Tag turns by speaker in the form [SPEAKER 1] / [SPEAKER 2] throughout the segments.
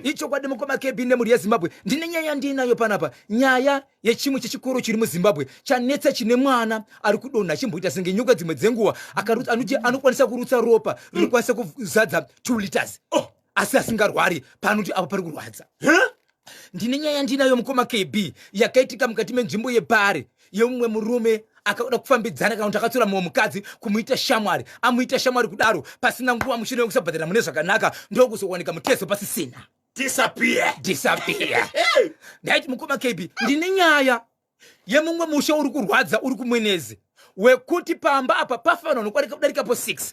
[SPEAKER 1] Ichokwadi mukoma KB nemhuri yeZimbabwe, ndine nyaya ndiinayo panapa, nyaya yechimwe chechikoro chiri muZimbabwe chanetsa, chine mwana ari kudonha achimboita senge nyoka dzimwe dzenguva, anoti anokwanisa kurutsa ropa rinokwanisa kuzadza 2 liters.
[SPEAKER 2] Oh.
[SPEAKER 1] Asi asingarwari panoti apo pari kurwadza. Ndine nyaya ndinayo mukoma KB yakaitika mukati menzvimbo yebhare yemumwe murume akada kufambidzana kana kuti akatora mumwe mukadzi kumuita shamwari, amuita shamwari kudaro pasina nguva mushure mekusabhadhara mune zvakanaka ndokuzowanika mutezo pasisina.
[SPEAKER 2] Disappear.
[SPEAKER 1] Disappear. Ndaiti mukoma KB, ndine nyaya yemumwe musha uri kurwadza uri kuMwenezi wekuti pamba apa pafa vanhu vanodarikapo 6,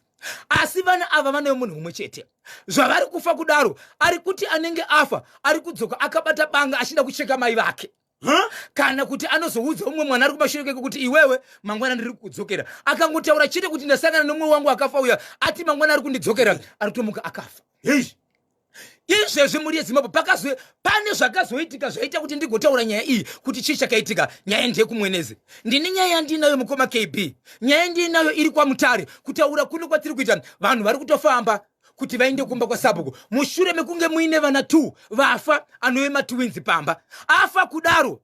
[SPEAKER 1] asi vana ava vana vemunhu mumwe chete. Zvavari kufa kudaro, ari kuti anenge afa ari kudzoka akabata banga achida kucheka mai vake.
[SPEAKER 2] Huh?
[SPEAKER 1] Kana kuti anozoudza umwe mwana ari kumashure kweke kuti iwewe mangwana ndiri kudzokera. Akangotaura chete kuti ndasangana nomumwe wangu akafa uya, ati mangwana ari kundidzokera, ari kutomuka akafa.
[SPEAKER 2] Hey.
[SPEAKER 1] Izvezvi mhuri yeZimbabwe, pakazwe pane zvakazoitika zvaita kuti ndigotaura nyaya iyi kuti chii chakaitika. Nyaya ndeyekuMwenezi. Ndine nyaya yandinayo mukoma KB, nyaya ndinayo iri kwaMutare. Kutaura kuno kwatiri kuita, vanhu vari kutofamba kuti vaende kumba kwasabhuku mushure mekunge muine vana 2 vafa, anove matwins pamba. Afa kudaro,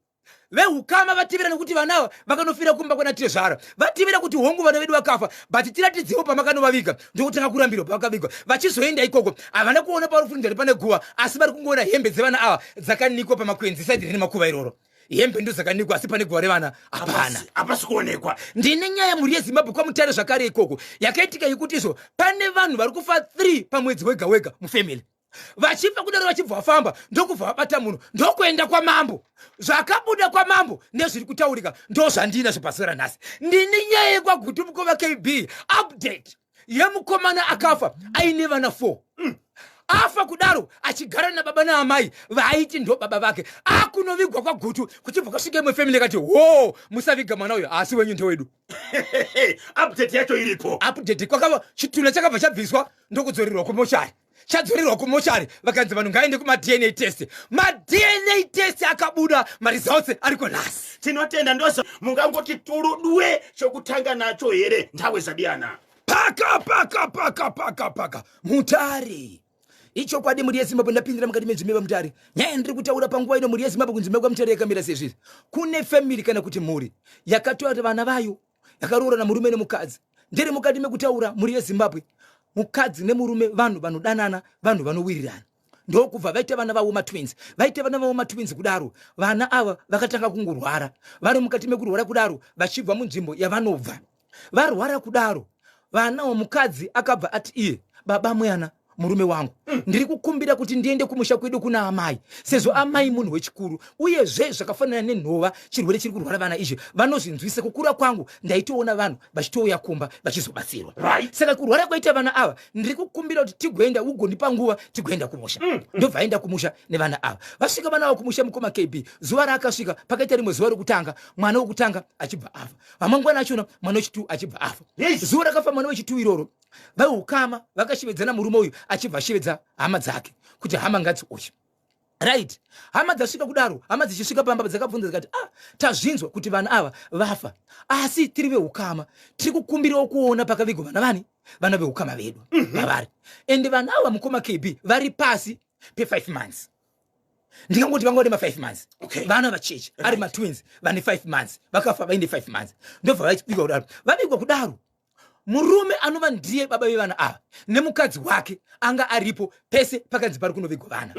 [SPEAKER 1] vehukama vativira nekuti vana ava vakanofira kumba kwana tezvara. Vativira kuti hongu, vana vedu vakafa, but tiratidzewo pamakanovaviga. Ndokutanga kurambirwa pavakavigwa. Vachizoenda ikoko havana kuona pauri kufungidzira kuti pane guva, asi vari kungoona hembe dzevana ava dzakanikwa pamakwenzi side rine makuva iroro. Hembe ndo dzakanikwa, asi pane guva revana hapana.
[SPEAKER 2] Hapasi kuonekwa.
[SPEAKER 1] Ndine nyaya mhuri yeZimbabwe kwaMutare zvakare ikoko yakaitika yekuti izvo pane vanhu vari kufa 3 pamwedzi wega wega mufamily. Vachifa kudaro vachibva vafamba ndokubva vabata munhu ndokuenda kwamambo. Zvakabuda kwamambo nezviri kutaurika ndo zvandina zvepasera nhasi. Ndini nyaya yekwaGutu mukoma KB, update yemukomana akafa aine vana 4. Afa kudaro achigara nababa naamai vaaiti ndo baba vake. Akunovigwa kwaGutu kuchibva kwasvika imwe family yakati ho, musaviga mwana uyo, haasi wenyu, ndewedu.
[SPEAKER 2] Update yacho iripo.
[SPEAKER 1] Update kwakava chitunha chakabva chabviswa ndokudzorerwa kumochari. Chadzorerwa kumochari, vakanzi vanhu ngaende kumaDNA test. MaDNA test akabuda, maresults ariko nhasi.
[SPEAKER 2] Tinotenda. Ndoza mungangoti turudwe chokutanga nacho here nthawe zadiyana?
[SPEAKER 1] Paka paka paka paka paka Mutare. Ichokwadi mhuri yeZimbabwe, ndapindira mukati menzvimbo yeMutare. Nyaya ndiri kutaura panguva ino mhuri yeZimbabwe, kunzvimbo yekwaMutare yakamira sezvizvi. Kune family kana kuti mhuri yakatora vana vayo, yakaroora namurume nemukadzi. Ndiri mukati mekutaura mhuri yeZimbabwe, mukadzi nemurume vanhu vanodanana, vanhu vanowirirana, ndokubva vaita vana vavo matwins. Vaita vana vavo matwins kudaro, vana ava vakatanga kungorwara. Vari mukati mekurwara kudaro, vachibva munzvimbo yavanobva varwara kudaro, vana womukadzi akabva ati iye, baba mwana murume wangu, ndiri kukumbira kuti ndiende kumusha kwedu kuna amai, sezvo amai munhu wechikuru, uyezve zvakafanana nenhova, chirwere chiri kurwara vana izvi vanozvinzwisa. Kukura kwangu ndaitoona vanhu vachitouya kumba vachizobatsirwa. Saka kurwara kwaita vana ava, ndiri kukumbira kuti tigoenda, ugondipa nguva tigoenda kumusha. Ndobva aenda kumusha nevana ava. Vasvika vana ava kumusha mukoma KB, zuva raakasvika pakaita rimwe zuva rokutanga, mwana wokutanga achibva afa. Vamangwana achona mwana wechitu achibva afa. Zuva rakafa mwana wechitu iroro, veukama vakashevedzana, murume uyu achibva ashevedza hama dzake kuti hama ngadziuye. Right, hama dzasvika kudaro, hama dzichisvika pamba dzakabvunza dzikati, ah, tazvinzwa kuti vana ava vafa, asi tiri veukama tiri kukumbirawo kuona pakavigwa vana vani, vana veukama vedu vavari. Ende vana ava mukoma KB vari pasi pe5 months, ndingangoti vanga vane ma5 months. Vana vacheche ari matwins vane 5 months, vakafa vaine 5 months. Ndobva vavigwa kudaro. Vavigwa kudaro, murume anova ndiye baba vevana ava nemukadzi wake anga aripo pese pakanzi pari kunovigwa vana.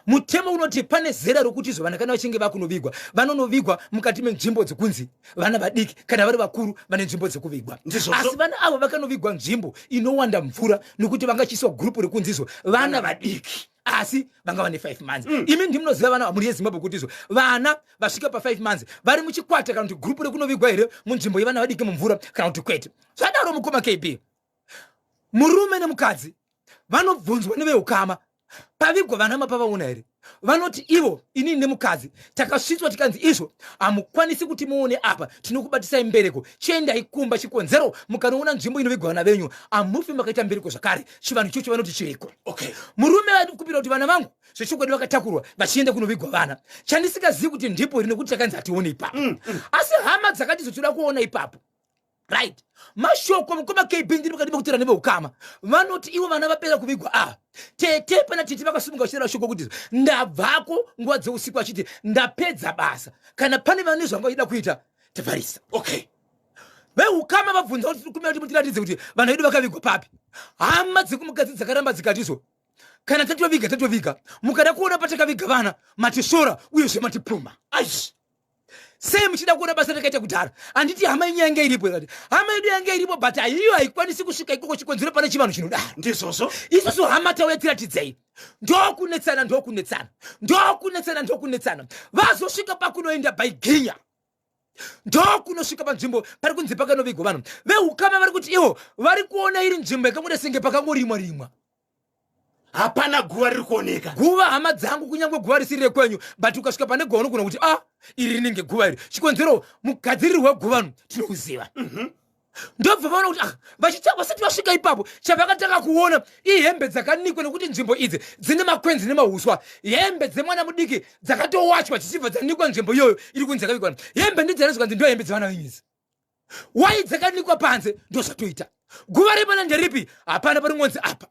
[SPEAKER 1] Mutemo unoti pane zera rokuti izvo vana kana vachinge vakunovigwa, vanonovigwa mukati menzvimbo dzekunzi vana vadiki, kana vari vakuru vane nzvimbo dzekuvigwa.
[SPEAKER 2] Ndizvozvo.
[SPEAKER 1] Asi vana avo vakanovigwa nzvimbo inowanda mvura, nokuti vangachiiswa gurupu rekunzi izvo vana vadiki, asi vanga vane 5 months. Imi ndimunoziva vana vamhuri yeZimbabwe kuti izvo vana vasvika pa5 months vari muchikwata kana kuti gurupu rekunovigwa here munzvimbo yevana vadiki mumvura kana kuti kwete. Zvadaro mukoma KB, murume nemukadzi vanobvunzwa neveukama, pavigwa vana mapavaona here? Vanoti ivo, inini nemukadzi takasvitswa tikanzi izvo hamukwanisi kuti muone apa, tinokubatisai mbereko, chiendai kumba. Chikonzero, mukanoona nzvimbo inovigwa vana venyu hamufi makaita mbereko zvakare. Chivanhu ichocho vanoti chiriko. Murume vakupira kuti vana vangu zvechokwadi vakatakurwa vachienda kunovigwa vana, chandisingazivi kuti ndipo here, nekuti takanzi hatione ipapo. Asi hama dzakati zotoda kuona ipapo. Right, mashoko mukoma KB, ndiri pakati pekutaura neveukama vanoti ivo vana vapera kuvigwa ava. Tete, pana tete vakasimuka vachitaura shoko kuti ndabvako nguva dzeusiku, achiti ndapedza basa, kana pane vane zvanga vachida kuita tavharisa. Veukama vabvunza kuti tiri kumira kuti mutiratidze kuti vanhu vedu vakavigwa papi. Hama dzekumukadzi dzakaramba dzikatiso, kana tatoviga tatoviga, mukada kuona patakaviga vana matisora uyezve matipuma.
[SPEAKER 2] Aish.
[SPEAKER 1] Sei muchida kuona basa rakaita kudhara? Handiti hama yenyu yange iripo? Ikati hama yedu yange iripo, but haiyo haikwanisi kusvika ikoko, chikonzero pane chivanhu chinodaro.
[SPEAKER 2] Ndizvozvo.
[SPEAKER 1] Isusu hama tauya, tiratidzei. Ndokunetsana, ndokunetsana, ndokunetsana, ndokunetsana. Vazosvika pakunoenda baiginya, ndokunosvika panzvimbo pari kunzi pakanovigwa vanhu. Veukama vari kuti ivo vari kuona iri nzvimbo yakangoda senge pakangorimwa rimwa.
[SPEAKER 2] Hapana guva riri kuoneka.
[SPEAKER 1] Guva, hama dzangu, kunyange guva risiri rekwenyu, but ukasvika pane guva unogona kuti, ah, iri rinenge guva iri. Chikonzero mugadzirirwo weguva nu tinouziva. Ndobva vaona kuti, ah, vasati vasvika ipapo, chavakatanga kuona ihembe dzakanikwa, nekuti nzvimbo idzi dzine makwenzi nemahuswa. Hembe dzemwana mudiki dzakatowachwa dzichibva dzanikwa. Nzvimbo iyoyo iri kunzi yakavigwa hembe ndidzana, zvikanzi ndo hembe dzevana venyu idzi. Wai dzakanikwa panze? Ndozvatoita guva remwana nderipi? Hapana paringonzi apa.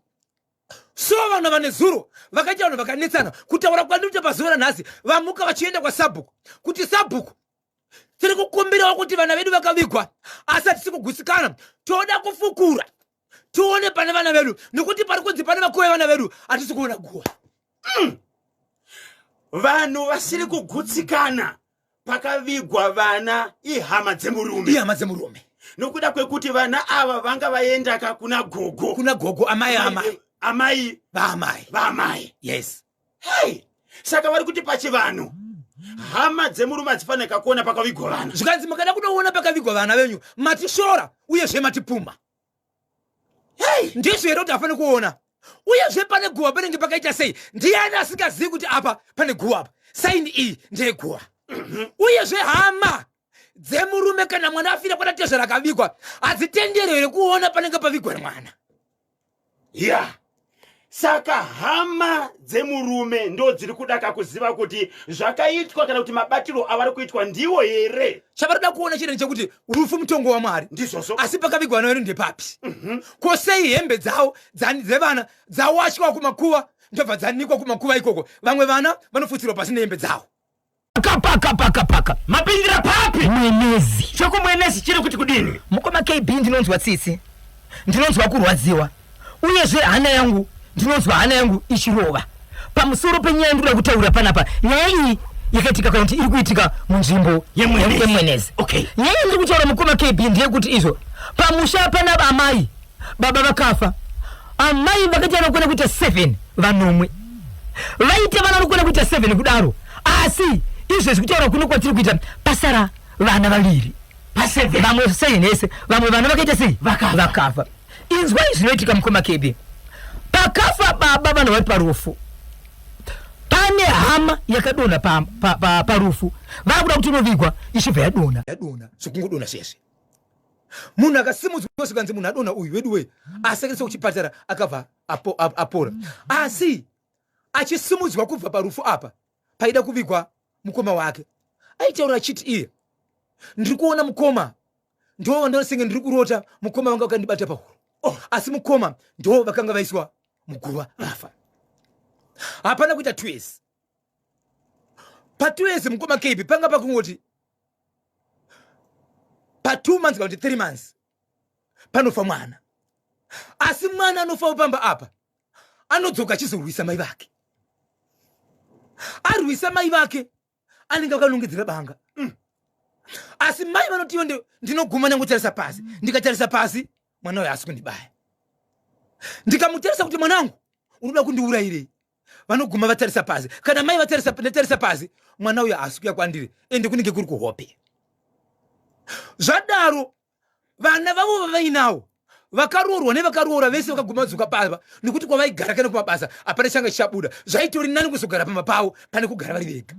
[SPEAKER 1] So vanhu vane zuro vakaita vanhu vakanetsana. Kutaura kwandinoita pazuva ranhasi, vamuka vachienda kwasabhuku kuti, sabhuku, tiri kukumbirawo kuti vana vedu vakavigwa, asi hatisi kugutsikana. Toda kufukura tione pane vana vedu, nekuti pari kunzi pane makuva evana vedu hatisi kuona guva.
[SPEAKER 2] Vanhu vasiri kugutsikana pakavigwa vana ihama dzemurume.
[SPEAKER 1] Ihama dzemurume.
[SPEAKER 2] Nokuda kwekuti vana ava vanga vaendaka kuna gogo.
[SPEAKER 1] Kuna gogo, amai, amai.
[SPEAKER 2] Amai.
[SPEAKER 1] Vaamai.
[SPEAKER 2] Vaamai.
[SPEAKER 1] Yes.
[SPEAKER 2] Hei, saka vari kuti pachivanhu hama dzemurume hadzifanira kuona pakavigwa vana.
[SPEAKER 1] Zvikanzi makada kunoona pakavigwa vana venyu matisvora uyezve matipumha.
[SPEAKER 2] Hei.
[SPEAKER 1] Ndizvo here kuti hafani kuona? Uyezve pane guva panenge pakaita sei? Ndiani asingazivi kuti apa pane guva? Apa saini iyi ndeyeguva. Uyezve hama dzemurume, kana mwana afira kwana tezvara akavigwa, hadzitenderwe here kuona panenge pavigwa mwana?
[SPEAKER 2] Ya, saka hama dzemurume ndo dziri kudaka kuziva kuti zvakaitwa kana kuti mabatiro avari kuitwa ndiwo here.
[SPEAKER 1] Chavarida kuona chete ndechekuti rufu mutongo waMwari.
[SPEAKER 2] Ndizvozvo.
[SPEAKER 1] Asi pakavigwa vana vedu ndepapi? Ko sei hembe dzavo dzevana dzawashwa kumakuva, ndobva dzanikwa kumakuva ikoko? Vamwe vana vanofutsirwa pasi nehembe dzavo. Paka paka paka.
[SPEAKER 2] Mapindira papi?
[SPEAKER 1] Mwenezi.
[SPEAKER 2] Chokumwenezi chiri kuti kudini?
[SPEAKER 1] Mukoma KB, ndinonzwa tsitsi, ndinonzwa kurwadziwa, uyezve hana yangu, ndinonzwa hana yangu ichirova pamusoro penyaya yandinoda kutaura panapa. Nyaya iyi yakaitika, kana kuti iri kuitika munzvimbo
[SPEAKER 2] yeMwenezi.
[SPEAKER 1] YeMwenezi. Nyaya yandiri kutaura, mukoma KB, ndeyekuti izvo pamusha pana amai, baba vakafa, amai vakaita vanokwana kuita 7, vanomwe vaite vana vanokwana kuita 7 kudaro. Asi izvezvi kutaura kuno kwatiri kuita, pasara vana vaviri.
[SPEAKER 2] Pa7.
[SPEAKER 1] Vamwe sei nese vamwe vana vakaita sei?
[SPEAKER 2] Vakafa.
[SPEAKER 1] Vakafa. Inzwai zvinoitika, mukoma KB. Pakafa baba, vanhu vari parufu, pane hama yakadonha parufu pa, pa, parufu. Vakuda kuti unovigwa, ichibva yadonha, yadonha zvokungodonha zveshe. Munhu akasimudzwa zvikanzi munhu adonha uyu wedu wei, asi akaendeswa kuchipatara, akabva apora. Asi achisimudzwa kubva parufu apa paida kuvigwa mukoma wake, aitaura achiti iye, ndiri kuona mukoma, ndo vandosenge ndiri kurota, mukoma vanga vakandibata pahuro.
[SPEAKER 2] Oh.
[SPEAKER 1] Asi mukoma ndo vakanga vaiswa muguva vafa. Hapana kuita 2 years, pa2 years, mukoma KB, panga pakungoti pa2 months kana kuti 3 months panofa mwana. Asi mwana anofawo pamba apa anodzoka achizorwisa mai vake. Arwisa mai vake, anenge akanongedzera banga. Asi mai vanotiwo, ndinoguma nyangotarisa pasi, ndikatarisa pasi mwana uyo asi kundibaya, ndikamutarisa kuti mwanangu unoda kundiurayirei, vanoguma vatarisa pasi. Kana mai vatarisa, ndatarisa pasi, mwana uyo haasi kuya kwandiri, ende kunenge kuri kuhope. Zvadaro vana vavo vavainawo vakaroorwa nevakaroora vese vakaguma vadzoka pava, nekuti kwavaigara kana kumabasa hapana changa chichabuda. Zvaitori nani kuzogara pamba pavo pane kugara vari vega.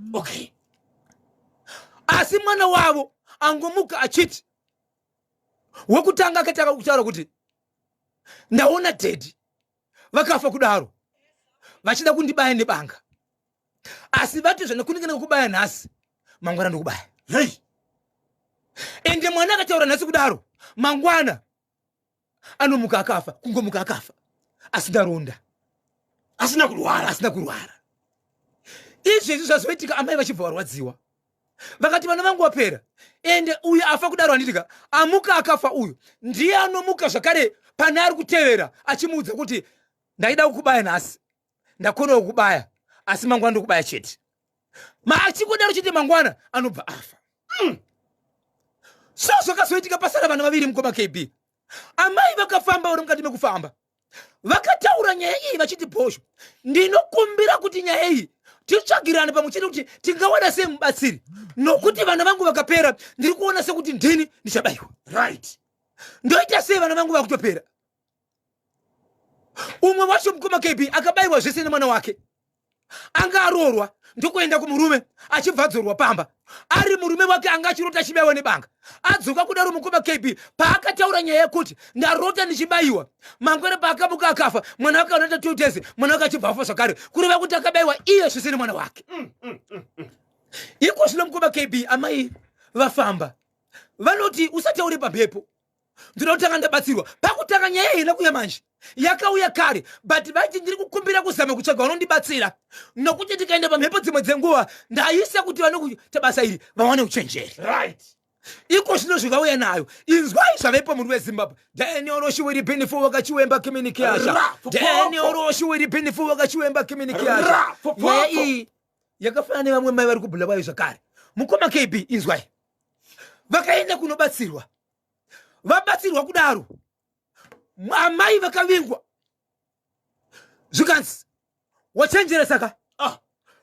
[SPEAKER 1] Asi mwana wavo angomuka achiti, wekutanga akatanga kutaura kuti, ndaona daddy vakafa kudaro vachida kundibaya nebanga, asi vati zvandakunenge ndakubaya nhasi, mangwana ndokubaya.
[SPEAKER 2] Hei.
[SPEAKER 1] Ende mwana akataura nhasi kudaro. Mangwana anomuka akafa, kungomuka akafa asina ronda,
[SPEAKER 2] asina kurwara,
[SPEAKER 1] asina kurwara. Izvezvi zvazoitika, amai vachibva varwadziwa, vakati vana vangu vapera, ende uyu afa kudaro, handitika amuka akafa uyu ndiye anomuka zvakare pane ari kutevera achimuudza kuti ndaida kukubaya nhasi, ndakona kukubaya, asi mangwana ndokubaya chete. Maachingodaro chete, mangwana anobva afa. So zvakazoitika, pasara vana vaviri, mukoma KB. Amai vakafamba, uri mukati mekufamba vakataura nyaya iyi vachiti, "Bhosho, ndinokumbira kuti nyaya iyi titsvagirane pamwe chete kuti tingawana sei mubatsiri, nokuti vana vangu vakapera, ndiri kuona sekuti ndini ndichabayiwa." Ndoita sei? Vana vangu vakutopera. Umwe wacho, mukoma KB, akabayiwa zvese nemwana wake. Anga aroorwa, ndokuenda kumurume, achibva adzorwa pamba ari murume wake anga achirota achibayiwa nebanga. Adzoka kudaro, mukoma KB, paakataura nyaya yekuti ndarota ndichibayiwa, mangwana paakamuka akafa. Mwana wake anoita 2 days, mwana wake achibva afa zvakare, kureva kuti akabayiwa iye zvese nemwana wake. Iko zvino, mukoma KB, amai vafamba, vanoti usataure pamhepo, ndinoda kutanga ndabatsirwa. Pakutanga nyaya haina kuuya manje, yakauya kare, but vaiti ndiri kukumbira kuzama kutsvaga vanondibatsira, nokuti ndikaenda pamhepo dzimwe dzenguva ndaisa kuti vanokuita basa iri vawane uchenjeri. Iko zvino zvivauya nayo, inzwai zvavepo muri weZimbabwe. Daniel Roshiwiri Binifu wakachiwemba kiminikiasha. Daniel Roshiwiri Binifu wakachiwemba kiminikiasha. Nyaya iyi yakafanana nevamwe mai vari kuBhulawayo zvakare, mukoma KB. Inzwai, vakaenda kunobatsirwa. Vabatsirwa kudaro, amai vakavingwa, zvikanzi wachenjera saka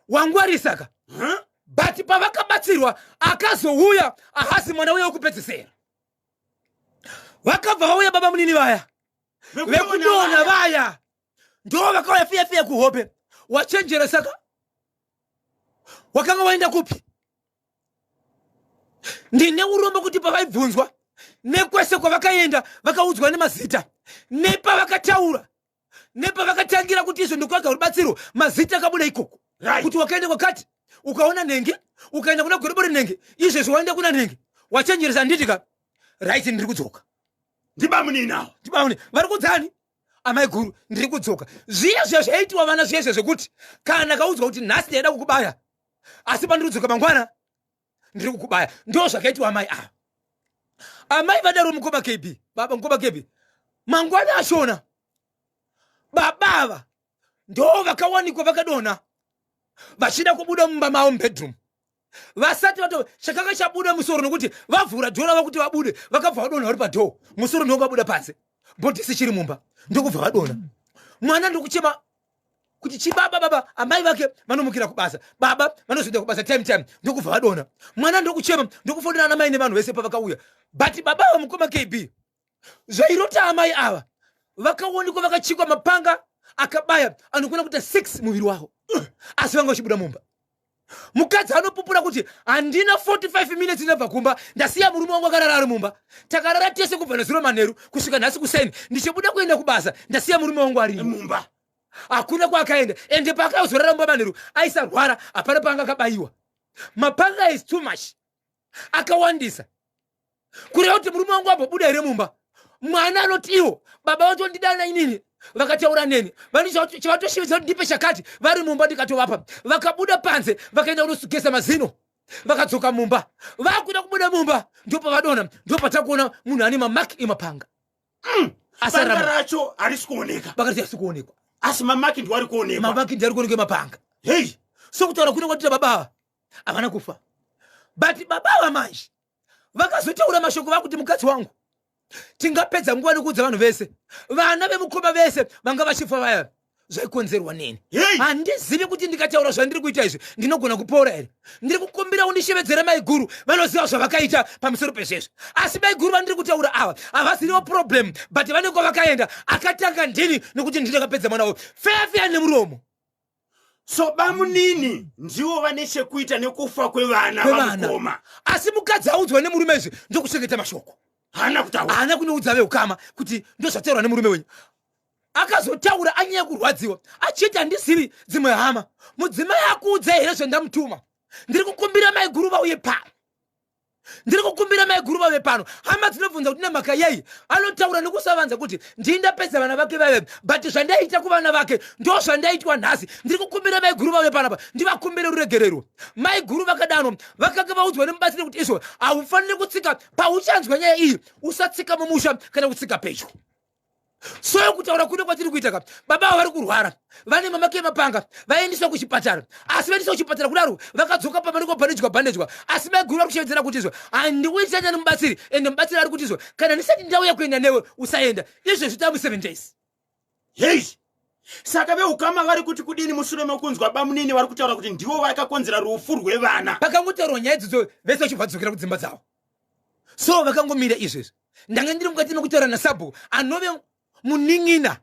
[SPEAKER 1] wangwarisaka. But pavakabatsirwa, akazouya ahasi mwana uya wekupedzisera. Vakabva vauya baba munini vaya vekudonha vaya, ndo vakauya fiya fiya kuhope, wachenjera saka wakanga waenda kupi? Ndine urombo kuti pavaibvunzwa nekwese kwavakaenda, vakaudzwa nemazita, nepavakataura, nepavakatangira kuti izvo ndikuvaga rubatsiro, mazita akabuda ikoko kuti wakaenda kwakati, ukaona nenge, ukaenda kuna Gorobori nenge, izvezvi waenda kuna nenge, wachenjeresa, handiti ka? Right, ndiri kudzoka.
[SPEAKER 2] Ndibamuninawo.
[SPEAKER 1] Ndibamunini vari kudzani amai guru, ndiri kudzoka. Zviya zviya zvaitiwa vana zviya zviya zvekuti kana kaudzwa kuti nhasi ndaida kukubaya, asi pandiri kudzoka mangwana ndiri kukubaya, ndo zvakaitiwa amai ava. Amai vadaro, mukoma KB, baba, mukoma KB, mangwana achona baba ava ndo vakawanikwa vakadonha vachida kubuda mumba mavo, mubedroom. Vasati vato chakanga chabuda musoro, nokuti vavhura dhoo rava kuti vabude, vakabva vadonha vari padhoo, musoro ndongabuda panze, bhodhisi chiri mumba, ndokubva vadonha. Mwana ndokuchema kuti chibaba baba. Amai vake vanomukira kubasa, baba vanozoenda kubasa time time, ndokubva vadonha. Mwana ndokuchema, ndokufonera ana mai nevanhu vese pavakauya. But baba ava, mukoma KB, zvairota amai ava, vakaonekwa vakachikwa mapanga akabaya anokwana kuita 6 muviri wavo, asi vanga vachibuda mumba. Mukadzi anopupura kuti handina 45 minutes ndabva kumba, ndasiya murume wangu akarara ari mumba. Takarara tese kubva nezuro manheru kusvika nhasi kuseni. Ndichibuda kuenda kubasa, ndasiya murume wangu arimo
[SPEAKER 2] mumba.
[SPEAKER 1] Hakuna kwaakaenda. Ende paakazorara mumba manheru aisarwara, hapana paanga akabayiwa. Mapanga is too much, akawandisa, kureva kuti murume wangu ambobuda here mumba? Mwana anoti iwo baba vatondidana inini, vakataura neni, chavatoshividza kuti ndipe chakati vari mumba, ndikatovapa. Vakabuda panze, vakaenda kunosugeza mazino, vakadzoka mumba, vakuda kubuda mumba ndopavadonha, ndopatakuona munhu ane mamaki emapanga.
[SPEAKER 2] Banga racho harisi kuoneka.
[SPEAKER 1] Vakati harisi kuonekwa.
[SPEAKER 2] Asi mamaki ndiwo ari kuonekwa.
[SPEAKER 1] Mamaki ndiari kuonekwa emapanga.
[SPEAKER 2] Hei.
[SPEAKER 1] So kutaura kune kwatita, baba ava havana kufa, but baba ava manje vakazotaura mashoko vakuti, mukadzi wangu, tingapedza nguva nekuudza vanhu vese, vana vemukoma vese vanga vachifa vaya, zvaikonzerwa neni.
[SPEAKER 2] Hey!
[SPEAKER 1] Handizivi kuti ndikataura zvandiri kuita izvi ndinogona kupora here. Ndiri kukumbira undishevedzere maiguru vanoziva zvavakaita pamusoro pezvezvo. Asi maiguru vandiri kutaura ava havasiriwo problem, but vane kwavakaenda. Akatanga ndini, nokuti ndini ndakapedza mwana wavo. Feya nemuromo.
[SPEAKER 2] So bamunini ndivo vane chekuita nekufa kwevana
[SPEAKER 1] kwevana.
[SPEAKER 2] Vamukoma.
[SPEAKER 1] Asi mukadzi audzwa nemurume izvi, ndokuchengeta mashoko.
[SPEAKER 2] Haana kutaura.
[SPEAKER 1] Haana kunoudza veukama kuti ndozvataurwa nemurume wenyu. Akazotaura anyanya kurwadziwa, achiti handizivi dzimwe hama, mudzimai akuudza here zvandamutuma? Ndiri kukumbira maiguru vauye pano. Ndiri kukumbira maiguru vave pano. Hama dzinobvunza kuti nemhaka yei anotaura nekusavanza kuti ndii ndapedza vana vake vave, but zvandaita kuvana vake ndo zvandaitwa nhasi. Ndiri kukumbira maiguru vave panapa, ndivakumbire ruregerero. Maiguru vakadano vakanga vaudzwa nemubatsiri kuti izvo haufaniri kutsika pauchanzwa nyaya iyi, usatsika mumusha kana kutsika pedyo. So kutaura kuno kwatiri kuita ka, baba ava vari kurwara, vane mamake emapanga, vaendeswa kuchipatara. Asi vaendeswa kuchipatara kudaro vakadzoka pamba ndikobhandejwa bhandejwa. Asi maiguru vari kushevedzera kuti izvo handikuitana nemubatsiri, ende mubatsiri ari kuti izvo kana ndisati ndauya kuenda newe usaenda. Izvezvi tamu 7 days.
[SPEAKER 2] Hei, saka veukama vari kuti kudini mushure mekunzwa bamunini vari kutaura kuti ndivo vakakonzera rufu rwevana?
[SPEAKER 1] Pakangotaurwa nyaya idzodzo vese vachibva vadzokera kudzimba dzavo. So vakangomira izvezvi. Ndanga ndiri mukati mekutaura nasabhuku anove munin'ina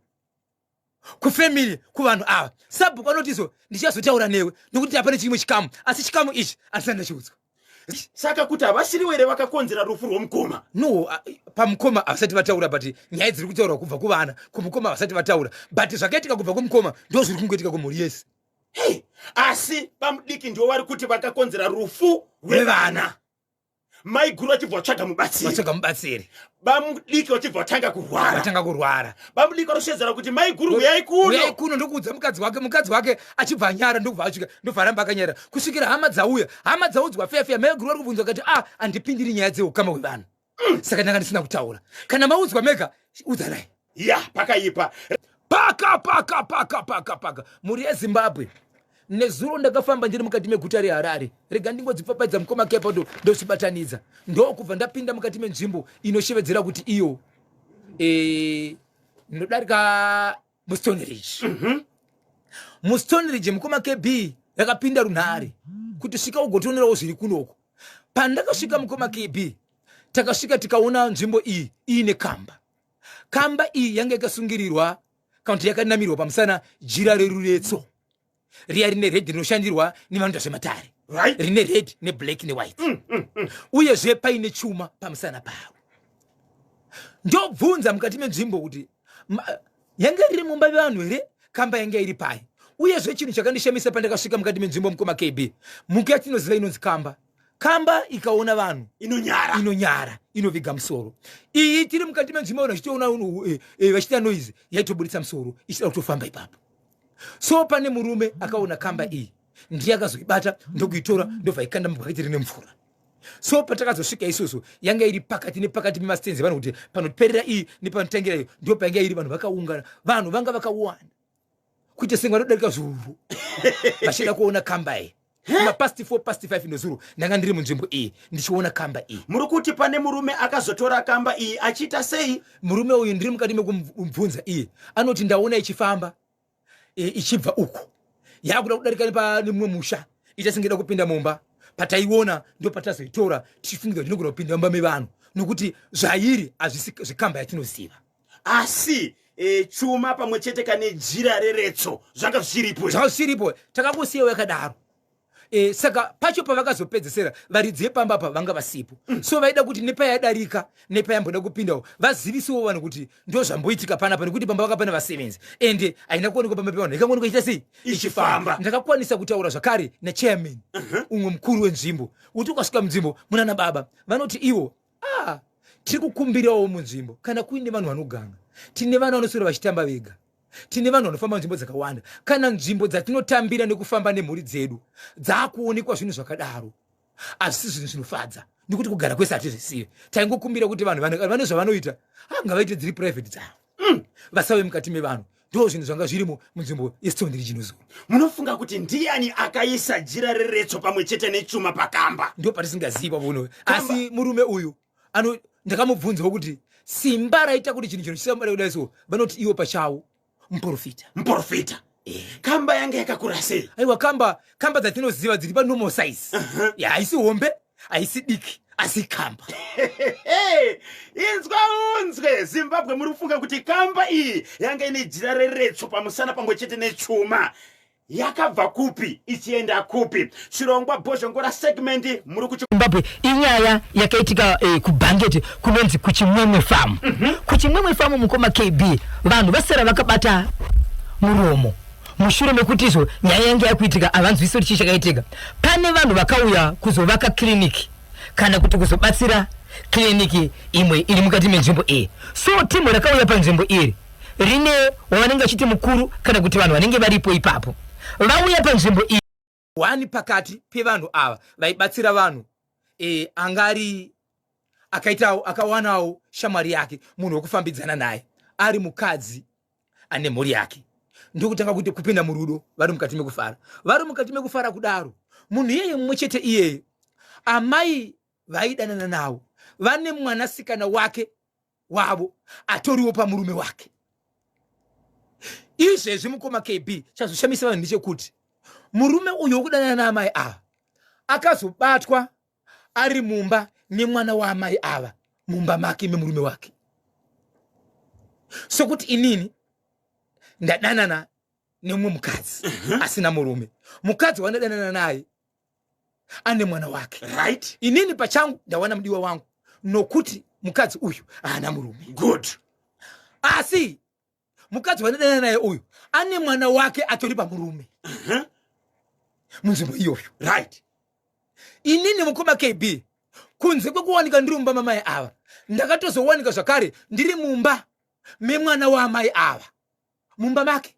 [SPEAKER 1] kufamily kuvanhu ava. Sabhuku anoti izvo ndichazotaura newe nekuti hapane chimwe chikamu, asi chikamu ichi handisati ndachiudzwa.
[SPEAKER 2] Saka kuti havasiriwo here vakakonzera rufu rwomukoma?
[SPEAKER 1] No, pamukoma havasati vataura, but nyaya dziri kutaurwa kubva kuvana kumukoma havasati vataura, but zvakaitika kubva kumukoma ndo zviri kungoitika kumhuri yese.
[SPEAKER 2] Hey, asi pamudiki ndiwo vari kuti vakakonzera rufu rwevana. Maiguru vachibva vatsvaga mubatsiri,
[SPEAKER 1] vatsvaga mubatsiri,
[SPEAKER 2] bamudiki vachibva vatanga kurwara,
[SPEAKER 1] vatanga kurwara.
[SPEAKER 2] Bamudiki vanoshedzera kuti maiguru huyai kuno,
[SPEAKER 1] huyai kuno, ndokuudza mukadzi wake, mukadzi wake achibva anyara, ndokubva asvika, ndobva aramba akanyara kusvikira hama dzauya. Hama dzaudzwa feya feya, maiguru vari kubvunzwa kati ah, handipindiri nyaya dzeukama hwevanhu. Saka ndanga ndisina kutaura. Kana maudzwa mega, udzanai.
[SPEAKER 2] Ya, pakaipa.
[SPEAKER 1] Paka paka paka paka paka. Mhuri yeZimbabwe, nezuro ndakafamba ndiri mukati meguta reHarare. Rega ndingodzipfapfaidza mukoma kepa ndozvibatanidza. Ndokubva ndapinda mukati menzvimbo inoshevedzera kuti iyo ndodarika muStone Ridge. MuStone Ridge mukoma KB rakapinda runhare kuti svika ugotonerawo zviri kunoko. Pandakasvika mukoma KB, takasvika tikaona nzvimbo iyi iine kamba. Kamba iyi yanga yakasungirirwa kana kuti yakanamirwa pamusana jira reruretso riya rine red rinoshandirwa nevanoita zvematare, rine red neblack newhite, uyezve paine chuma pamusana paro. Ndobvunza mukati menzvimbo kuti yange riri mumba vevanhu here, kamba yange iri pai? Uyezve chinhu chakandishamisa pandakasvika mukati menzvimbo mukoma KB, mhuka yatinoziva inonzi kamba, kamba ikaona vanhu
[SPEAKER 2] inonyara,
[SPEAKER 1] inonyara, inoviga musoro. Iyi tiri mukati menzvimbo vanhu vachitoona vachiita noise, yaitoburitsa musoro ichida kutofamba ipapo. So pane murume akaona kamba iyi, ndiye akazoibata ndokuitora, ndobva ikanda mubhaketi rine mvura. So patakazosvika isusu yanga iri pakati nepakati pemastenzi evanhu, kuti panoperera iyi nepanotangira iyo ndo painga iri. Vanhu vakaungana, vanhu vanga vakawanda kuita senge vanodarika zviuru vachida kuona kamba iyi. Mapast 4 past 5 nezuro ndanga ndiri munzvimbo iyi ndichiona kamba iyi.
[SPEAKER 2] Muri kuti pane murume akazotora kamba iyi achiita sei?
[SPEAKER 1] Murume uyu ndiri mukati mekumubvunza iye anoti ndaona ichifamba ichibva uko yakuda kudarika nepane mumwe musha, ita senge ida kupinda mumba. Pataiona ndo patazoitora tichifungidzwa kuti inogona kupinda mumba mevanhu, nokuti zvairi hazvisi zvikamba yatinoziva.
[SPEAKER 2] Asi chuma pamwe chete kane jira reretso zvanga zvichiripo,
[SPEAKER 1] zvanga zvichiripo, takangosiyawo yakadaro. Saka pacho pavakazopedzesera varidzi vepamba apa vanga vasipo. So vaida kuti nepayadarika nepayamboda kupindawo vazivisiwo vanhu kuti ndo zvamboitika panapa, nekuti pamba vanga pane vasevenzi ende haina kuonekwa pamba pevanhu, ikangoonekwa ichiita sei,
[SPEAKER 2] ichifamba.
[SPEAKER 1] Ndakakwanisa kutaura zvakare nachairman, umwe mukuru wenzvimbo, kuti ukasvika munzvimbo munana baba vanoti ivo tiri kukumbirawo munzvimbo kana kuine vanhu vanoganga, tine vana vanoswera vachitamba vega, tine vanhu vanofamba nzvimbo dzakawanda, kana nzvimbo dzatinotambira nekufamba nemhuri dzedu dzaakuonekwa zvinhu zvakadaro, hazvisi zvinhu zvinofadza, nekuti kugara kwese hatizvisive. Taingokumbira kuti vanhu vane zvavanoita ngavaite dziri private dzavo, vasave mukati mevanhu. Ndo zvinhu zvanga zvirimo munzvimbo yeStone Ridge nezuro.
[SPEAKER 2] Munofunga kuti ndiani akaisa jira reretso pamwe chete nechuma pakamba?
[SPEAKER 1] Ndo patisingazivi pavuno. Asi murume uyu ndakamubvunzawo kuti simba raita kuti chinhu chino chisamara kudai, so vanoti iwo pachavo muprofita.
[SPEAKER 2] Muprofita. Kamba yanga yakakura sei?
[SPEAKER 1] Aiwa, kamba dzatinoziva dziri panormal size. Ya, haisi hombe, haisi diki, asi kamba.
[SPEAKER 2] Inzwa unzwe, Zimbabwe, muri kufunga kuti kamba iyi yanga ine jira reretso pamusana pamwe chete nechuma yakabva kupi ichienda kupi? Chirongwa Bhozhongora segment muri kuchi
[SPEAKER 1] Zimbabwe, inyaya yakaitika kuBhangeti kunonzi kuChimwemwe Farm. KuChimwemwe Farm mukoma KB, vanhu vasara vakabata muromo mushure mekuti izvo nyaya yange yakuitika havanzwisi kuti chii chakaitika. Pane vanhu vakauya kuzovaka kiriniki. kana kuti kuzobatsira kiriniki imwe iri mukati menzvimbo iyi. So timu rakauya panzvimbo iri rine wavanenge vachiti mukuru kana kuti vanhu vanenge varipo ipapo vauya panzvimbo iyi. One pakati pevanhu ava vaibatsira vanhu e, anga ari akaitawo akawanawo shamwari yake munhu wekufambidzana naye ari mukadzi ane mhuri yake ndokutanga kuti kupinda murudo vari mukati mekufara vari mukati mekufara kudaro munhu iyeye mumwe chete iyeye amai vaidanana navo vane mwanasikana wake wavo atoriwo pamurume wake izvezvi mukoma kb chazoshamisa vanhu ndechekuti murume uyu wekudanana naamai ava akazobatwa ari mumba nemwana waamai ava mumba make memurume wake sokuti inini ndadanana nemumwe mukadzi asina murume mukadzi wandadanana naye ane mwana wake
[SPEAKER 2] right
[SPEAKER 1] inini pachangu ndawana mudiwa wangu nokuti mukadzi uyu haana murume
[SPEAKER 2] good
[SPEAKER 1] asi mukadzi wandadanana naye uyu ane mwana wake atori pamurume munzvimbo iyoyo
[SPEAKER 2] right
[SPEAKER 1] inini mukoma kb kunze kwekuwanika ndiri mumba mamai ava ndakatozowanika zvakare ndiri mumba memwana waamai ava mumba make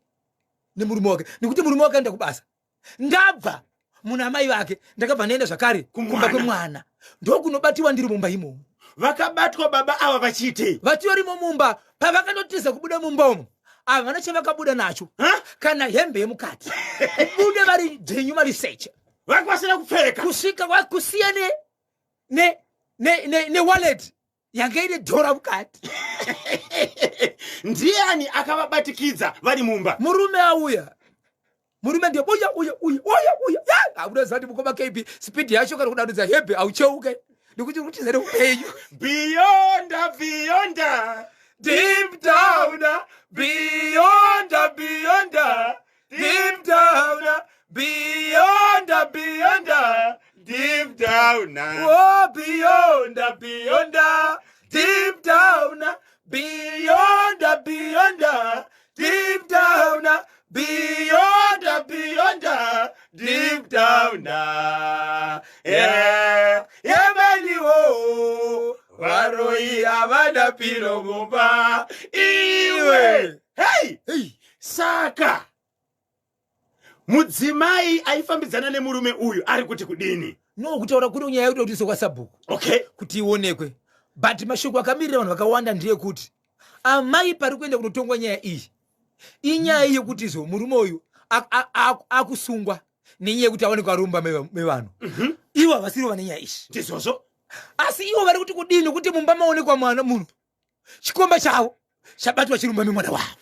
[SPEAKER 1] nemurume wake nekuti murume wake aenda kubasa ndabva muna amai vake ndakabva ndaenda zvakare kumba kwemwana ndokunobatiwa ndiri mumba imomo
[SPEAKER 2] vakabatwa baba ava vachiitei
[SPEAKER 1] vatiorimo mumba pavakandotiza kubuda mumba umo havana chavakabuda nacho kana hembe yemukati kubuda vari dzvenyu vari seche
[SPEAKER 2] vanga vasina kupfeka
[SPEAKER 1] kusvika kusiya ne ne ne ne, ne wallet yanga ine dhora mukati
[SPEAKER 2] ndiani akavabatikidza vari mumba
[SPEAKER 1] murume auya murume ndiye uya uya uya uya uya unoziva kuti mukoma kb speed yacho kana kudanudza hembe aucheuke nekuti kutiza neupenyu
[SPEAKER 2] beyond beyond
[SPEAKER 1] deep down beyond beyond deep down beyond beyond
[SPEAKER 2] deep down
[SPEAKER 1] oh beyond beyond deep down beyond beyond deep down beyond beyond
[SPEAKER 2] deep down yeah yemeniwo varoi havana piro mumba iwe hey
[SPEAKER 1] hey
[SPEAKER 2] saka mudzimai aifambidzana nemurume uyu ari kuti kudini
[SPEAKER 1] no kutaura kuri nyaya yekuti kuti kwasabhuku
[SPEAKER 2] okay
[SPEAKER 1] kuti ionekwe but mashoko akamirira vanhu vakawanda ndeyekuti amai pari kuenda kunotongwa nyaya iyi inyaya yekuti izvo murume uyu akusungwa nenyaya yekuti aonekwa arumba mevanhu ivo havasirivo vane nyaya iyi
[SPEAKER 2] ndizvozvo
[SPEAKER 1] asi ivo vari kuti kudini kuti mumba maonekwa mwana munhu chikomba chavo chabatwa chirumba memwana wavo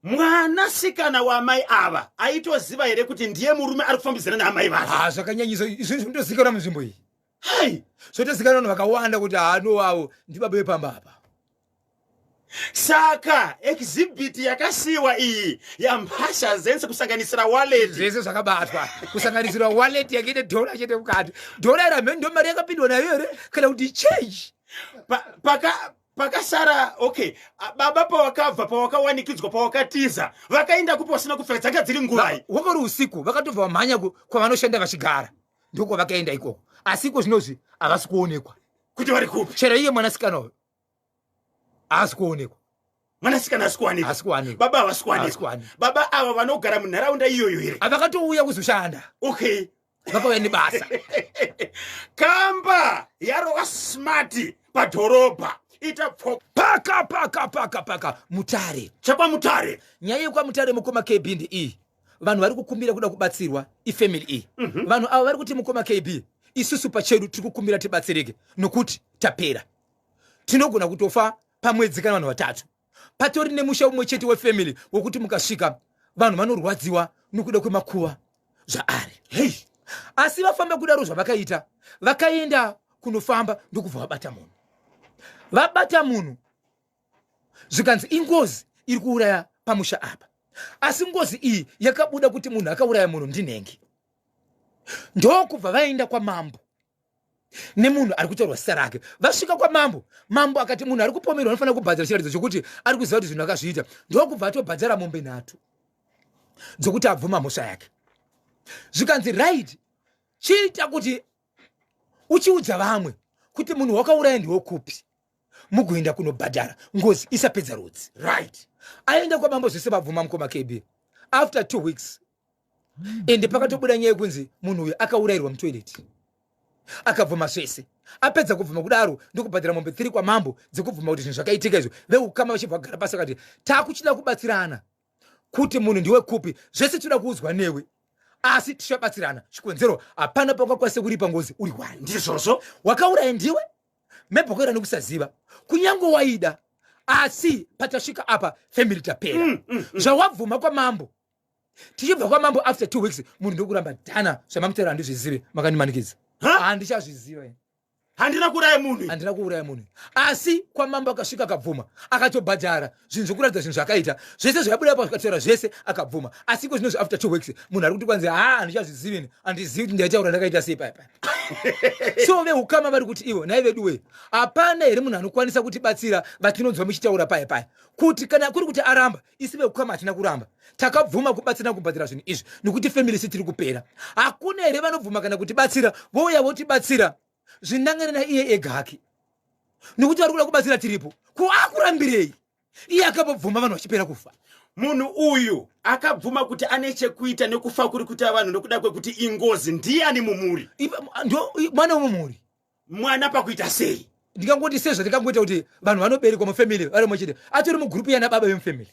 [SPEAKER 2] mwanasikana waamai ava aitoziva here kuti ndiye murume ari kufambidzana naamai vake
[SPEAKER 1] ah, zvakanyanyisa izvi zvinotozikanwa munzvimbo iyi
[SPEAKER 2] hai
[SPEAKER 1] zvotozikanwa vanhu vakawanda kuti haano avo ndibaba vepamba apa
[SPEAKER 2] saka exhibit yakasiyiwa iyi yamhasha zense kusanganisira wallet
[SPEAKER 1] zvese zvakabatwa kusanganisira wallet yake ine dhora chete mukati dhora iri hameno ndo mari yakapindwa nayo here kana kuti change
[SPEAKER 2] paka pakasara okay baba pawakabva pawakawanikidzwa pawakatiza vakaenda kupi wasina kupfeka dzanga dziri nguvai
[SPEAKER 1] wakari usiku vakatobva vamhanya kwavanoshanda vachigara ndokwavakaenda ikoko asi iko zvinozvi havasi kuonekwa
[SPEAKER 2] kuti vari kupi
[SPEAKER 1] chero iye mwanasikana uyo haasi kuonekwa
[SPEAKER 2] mwanasikana asi kuwanikwa
[SPEAKER 1] Haasi kuwanikwa.
[SPEAKER 2] baba havasi
[SPEAKER 1] Haasi
[SPEAKER 2] kuwanikwa
[SPEAKER 1] kuwanikwa.
[SPEAKER 2] baba ava vanogara munharaunda iyoyo here
[SPEAKER 1] avakatouya kuzoshanda
[SPEAKER 2] okay
[SPEAKER 1] vakauya nebasa
[SPEAKER 2] kamba yarova smart padhorobha ita pfo
[SPEAKER 1] paka paka paka paka mutare
[SPEAKER 2] chekwamutare
[SPEAKER 1] nyaya yekwamutare mukoma kb ndi vanhu vari kukumbira kuda kubatsirwa ifamily iyi vanhu ava vari kuti mukoma kb isusu pachedu tiri kukumbira tibatsirike nokuti tapera tinogona kutofa pamwedzi kana vanhu vatatu patori nemusha umwe chete wefamily wokuti mukasvika vanhu vanorwadziwa nokuda kwemakuva zvaari
[SPEAKER 2] hei
[SPEAKER 1] asi vafamba kudaro zvavakaita vakaenda kunofamba ndokubva vabata munhu vabata munhu zvikanzi ingozi iri kuuraya pamusha apa asi ngozi iyi yakabuda kuti munhu akauraya munhu ndinhengi ndokubva vaenda kwamambo nemunhu ari kutaurwa zita rake vasvika kwamambo mambo akati munhu ari kupomerwa anofanira kubhadhara chiratidzo chokuti ari kuziva kuti zvinhu akazviita ndokubva atobhadhara mombe nhatu dzokuti abvuma mhosva yake zvikanzi right chiita kuti Uchiudza vamwe kuti munhu wakauraya ndiwo kupi, mugoenda kunobhadhara ngozi isapedza rudzi. Aenda kwamambo, zvese vabvuma, mukoma KB. After 2 weeks, ende pakatobuda nyaya yekunzi munhu uyu akaurayirwa mutoilet, akabvuma zvese. Apedza kubvuma kudaro, ndokubhadhara mombe 3 kwamambo dzekubvuma kuti zvinhu zvakaitika izvo. Veukama vachibva kugara pasi, vakati taakuchida kubatsirana kuti munhu ndiwe kupi, zvese tinoda kuudzwa newe, asi tichabatsirana. Chikonzero, hapana paungakwanise kuripa ngozi uri one.
[SPEAKER 2] Ndizvozvo.
[SPEAKER 1] Wakauraya ndiwe, maybe wakaura nekusaziva, kunyange waida, asi patasvika apa family tapera. Zvawabvuma kwamambo, tichibva kwamambo after 2 weeks, munhu ndokuramba dhana zvamamutaura, handizvizive, makandimanikidza.
[SPEAKER 2] Ha?
[SPEAKER 1] Handichazviziva.
[SPEAKER 2] Handina kuuraya munhu.
[SPEAKER 1] Handina kuuraya munhu. Asi kwamambo akasvika, akabvuma, akatobhadhara zvinhu zvokuratidza zvinhu zvakaita zvese, zvakabuda pa zvakataura zvese, akabvuma. Asi iko zvinozvi after 2 weeks munhu ari kuti kwanzi, ha, handichazvizivi, handizivi kuti ndaitaura ndakaita sei paya paya. So veukama vari kuti ivo, nhai vedu wee, hapana here munhu anokwanisa kutibatsira vatinonzwa muchitaura paya paya, kuti kana kuri kuti aramba, isi veukama hatina kuramba, takabvuma kubatsira kubhadhara zvinhu izvi nekuti family si tiri kupera. Hakuna here vanobvuma kana kutibatsira, vouya votibatsira zvinangane naiye ega hake, nekuti vari kuda kubatsira tiripo, ko akurambirei iye akambobvuma vanhu vachipera kufa?
[SPEAKER 2] Munhu uyu akabvuma kuti ane chekuita nekufa kuri kuita vanhu nokuda kwekuti ingozi, ndiani mumhuri?
[SPEAKER 1] Mwana wemumhuri.
[SPEAKER 2] Mwana pakuita sei?
[SPEAKER 1] Ndingangoti sezvo ndingangoita kuti vanhu vanoberekwa mufamily vari muchete, atori mugroup yana baba vemufamily.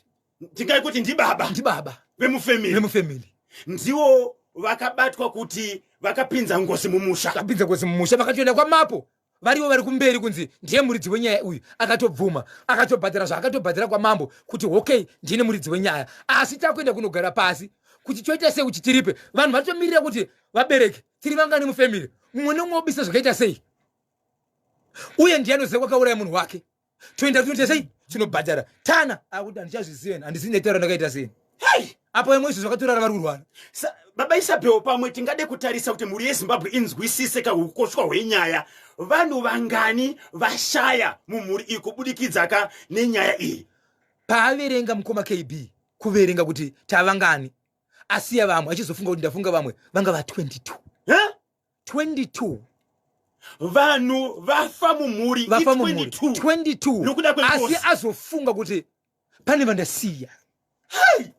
[SPEAKER 2] Tingai kuti ndibaba.
[SPEAKER 1] Ndibaba.
[SPEAKER 2] Vemufamily.
[SPEAKER 1] Vemufamily.
[SPEAKER 2] Ndiwo vakabatwa kuti vakapinza ngozi mumusha.
[SPEAKER 1] Vakapinza ngozi mumusha, vakatoenda kwamapo, varivo vari kumberi kunzi ndiye muridzi wenyaya uyu. Akatobvuma, akatobhadhara zvaakatobhadhara kwamambo kuti okay, ndine muridzi wenyaya, asi takuenda kunogara pasi kuti toita sei kuti tiripe. Vanhu vatomirira kuti vabereki tiri vangani mufamily, mumwe nemumwe wobisa zvakaita sei, uye ndiye anoziva kwakauraya munhu wake. Toenda tinoita sei, tinobhadhara tana akuti handichazvizivi, handisi ndetaura ndakaita sei.
[SPEAKER 2] Hei!
[SPEAKER 1] Apo imwe izvo zvakatorara vari kurwara.
[SPEAKER 2] Baba Isabel, pamwe tingade kutarisa kuti mhuri yeZimbabwe inzwisise kaukoshwa hwenyaya. Vanhu vangani vashaya mumhuri iyi kubudikidza ka nenyaya iyi?
[SPEAKER 1] Paaverenga, mukoma KB, kuverenga kuti tavangani, asiya vamwe, achizofunga kuti ndafunga vamwe vanga va22.
[SPEAKER 2] Huh?
[SPEAKER 1] 22.
[SPEAKER 2] Vanhu vafa mumhuri.
[SPEAKER 1] Vafa mumhuri.
[SPEAKER 2] 22.
[SPEAKER 1] 22.
[SPEAKER 2] Nokuda kwengozi.
[SPEAKER 1] Asi azofunga kuti pane vandasiya.
[SPEAKER 2] Hei!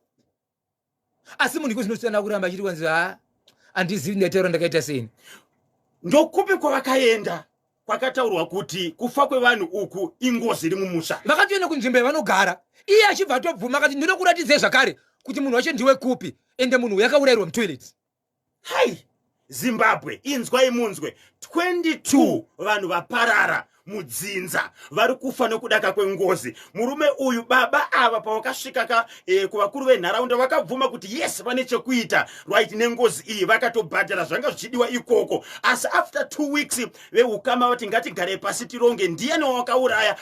[SPEAKER 1] Asi munhu iko zvinosiyana kuramba achiti kwanzi, ha, handizivi ndataura ndakaita sei.
[SPEAKER 2] Ndokupi kwavakaenda kwakataurwa kuti kufa kwevanhu uku ingozi iri mumusha?
[SPEAKER 1] Vakatoenda kunzvimbo yavanogara, iye achibva atobvuma, akati ndinokuratidzei zvakare kuti munhu wacho ndiwe kupi, ende munhu uyu akaurayirwa mutoilet.
[SPEAKER 2] Hai, Zimbabwe, inzwai munzwe, 22 vanhu vaparara mudzinza, vari kufa nokudaka kwengozi. Murume uyu, baba ava, pavakasvika ka kuvakuru venharaunda, vakabvuma kuti yes, vane chekuita, right, nengozi iyi, vakatobhadhara zvanga zvichidiwa ikoko. Asi after 2 weeks veukama vati ngatigarei pasi tironge, ndiani wawakauraya.